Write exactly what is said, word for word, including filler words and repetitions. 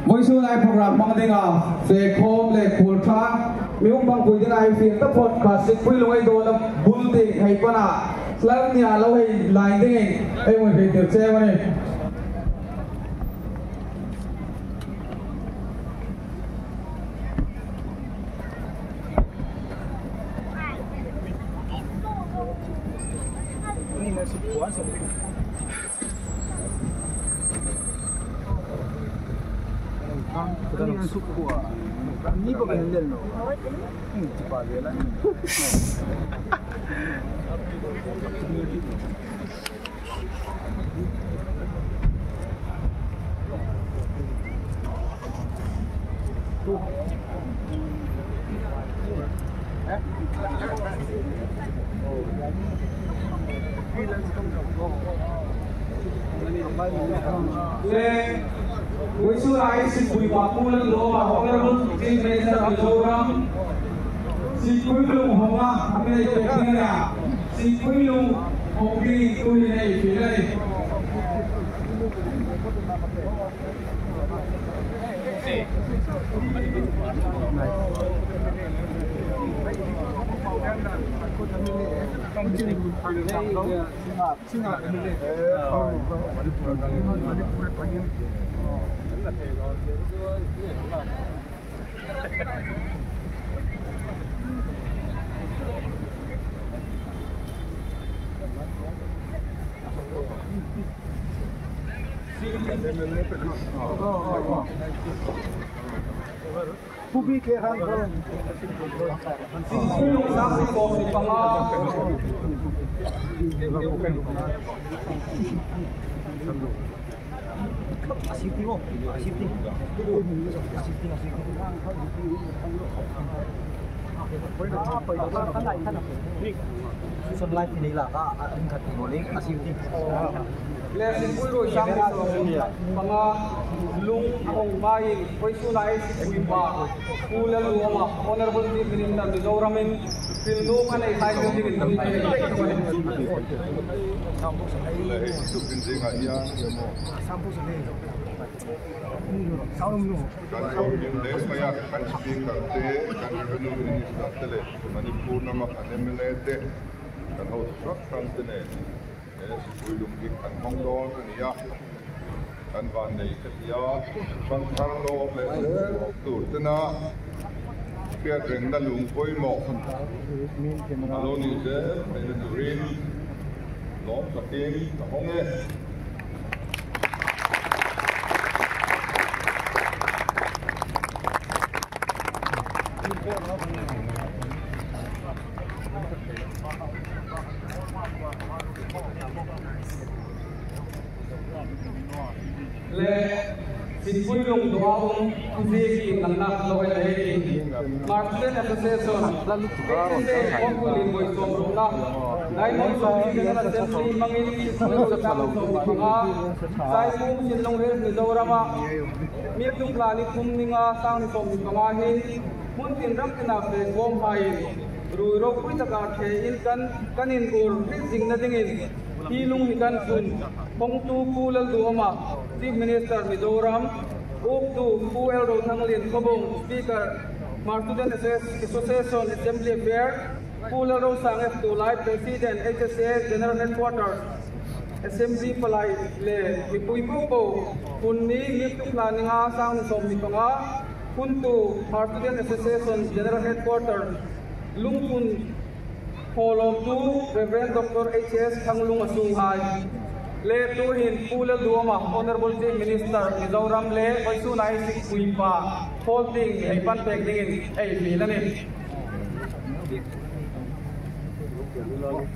Vawisuna ei program hmang dinga, fe khawm le khuol ṭha, mi hung pangpui dinga ei fiel taphot kha Sitpui Lunghei dawna bul tieng hei pana, tlak nia lo hei line dingin ei hung hriettir cheu a nih. Le, vawisuna ei Sitpui pa Pu Lalduhoma, Honourable Chief Minister Mizoram, Sitpui Lung hawng a, a mi nei pek ding a, Sitpui Lung hawng ding tuhin ei fiel a nih. Le Sitpui ruoi sang sawm panga lung a hawng hmain vawisuna ei Sitpui pa Pu Lalduhoma, Honourable Chief Minister Mizoramin pilnuok a nei hai dingin. Le hei tukin zinga hian kan hawng in leh mai a, kan Speaker te, kan Revenue Minister te leh Manipur lama kan M L A te, kan hotu hrang hrang te nen, e, Sitpui Lung hi kan hmang dawn a ni a. Kan vannei ka tia, kan thar lo le tur tena, piat rengna lung pawimawh a lo ni zel mai na turin, lawm takin ka hawng e. Le Sitpui Lung dawna um, um zie ki nang nak lo ai le ki. March ten Association, N S A, Kawngpui Lien Boi Sawmrukna, Diamond Sawmli General Assembly hmangin Sitpui Lung sang sawmli panga, Saipum Sinlung Hills Mizorama, Miktum Lani kum ninga sang sawmli panga hi, hmun tin ram tina fe khawm hmain, ruoi ropui taka ṭhein kan, kan inur hriet zingna dingin, hi lung hi kan tlun. Hawngtu Pu Lalduhoma, Chief Minister Mizoram, uktu Pu L Rothanglien Khawbung, Speaker, Hmar Student Association Assembly Affair, Pu Lalrosang F, tulai President, H S A General Headquarters, Assembly palai le mipui popo, hun ni Miktum Lani nga sang sawmli panga, huntu Hmar Student Association General Headquarters, Lungpui Hall lawmtu Reverend Doctor H S Thanglunga sunghai le tuhin Pu Lalduhoma, Honourable Chief Minister Mizoram le vawisuna ei Sitpui pa, hall tieng hei pan pek dingin ei fiel a nih.